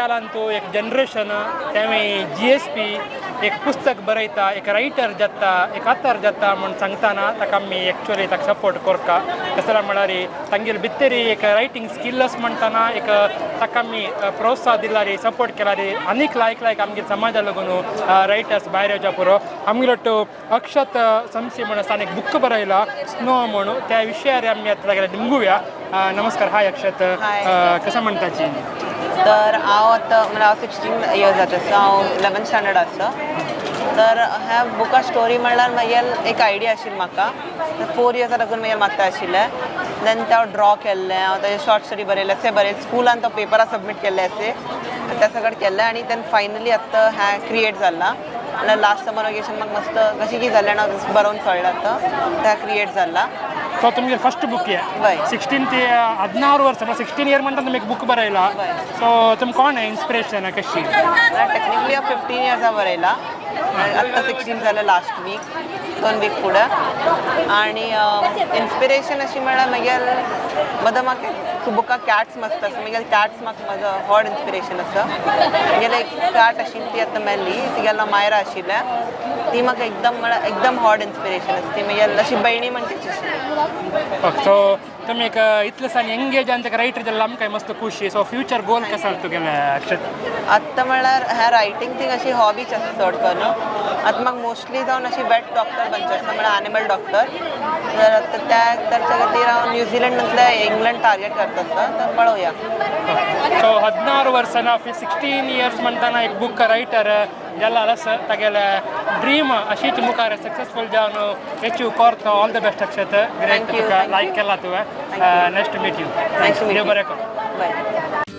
कालांतु एक जनरेशन तेमी जीएसपी एक पुस्तक बरयता, एक रायटर जाता, एक आतर जाता म्हूण सांगतना ताका आमी एक्चुअली ताका सपोर्ट करता. कसला म्हळ्यार तांगेले भितरी एक रायटींग स्किल्स म्हणटना एक ताका आमी प्रोत्साह दिलारी, सपोर्ट केलारी आनीक लायक लायक आमगे समाजा लागून रायटर्स भायर येवच्या पुरो. आमगेलो अक्षत संसी म्हण आसा, एक बुक बरयला स्नो म्हणून, त्या विशयार आमी आतां तागेले निमगुया. नमस्कार, हाय अक्षत. हाय. कसं म्हणताची? तर हांव आतां म्हणल्यार हांव 16 इयर्स आसा, हांव 11th standard आसा. तर ह्या बुका स्टोरी म्हणल्यार मागीर एक आयडिया आशिल्ली म्हाका 4 इयर्सा लागून मागीर मागता आशिल्लें. देन ते हांव ड्रॉ केल्लें, हांव ताजेर शॉर्ट स्टोरी बरयलें, अशें बरयलें, स्कुलान तो पेपरार सबमीट केल्लें, अशें त्या सगळें केल्लें. आनी then finally आतां हें क्रिएट जाला. म्हणल्यार लास्ट समर वेकेशन म्हाका मस्त कशें कितें जालें आनी हांव बरोवन सोडलें, आतां तें क्रिएट जाला. ಸೊ तुमगे ಫಸ್ಟ್ ಬುಕ್? वय. 16 16 वर्स, 16 इयर म्हणटा तुमी एक बुक बरयला. वय. सो तुम कोण इन्स्पिरेशन कशी? टेक्निकली हांव 15 इयर्सां बरयला, आत्तां 16 जालें लास्ट वीक, 2 वीक फुडें. आनी इन्स्पिरेशन अशी म्हळ्यार मागीर म्हजो म्हाका बुका कॅट्स मस्त आसा. मागीर कॅट्स म्हाका म्हजो व्हड इन्स्पिरेशन आसा. मागीर एक कॅट आशिल्ली, ती आतां मेल्ली, तिगेलें नांव मायरा आशिल्लें. ती म्हाका एकदम म्हळ्यार एकदम व्हड इन्स्पिरेशन आसा. ती मागीर अशी भयणी म्हणटाची आशिल्ली. ಸೊ तुमी एक इतले सान यंग एज रायटर जाल्यार आमकां मस्त खुशी. सो फ्युचर गोल कसो तुगेलें अक्षत? आत्तां म्हळ्यार ह्या रायटींग थींग अशी हॉबीच आसा चड करून. आतां म्हाका मोस्टली जावन अशी वेट डॉक्टर बनचें आसा, म्हळ्यार एनिमल डॉक्टर. तर आतां त्या ताच्या खातीर हांव न्युझिलंडांतल्यान इंग्लंड टार्गेट करता आसता, तर पळोवया. ಸೊ 16 ವರ್ಷನ, 16 इयर्स म्हणटाना एक बुक रायटर जाला ಅಲस तागेले ड्रीम अशीच मुखार सक्सेसफुल जावन अचीव करतो. All the best Akshat, great. Thank you, तुका thank like you. केला तुवें. Thank you. Nice to meet you. Nice to meet देव you. बरें कर. बरें.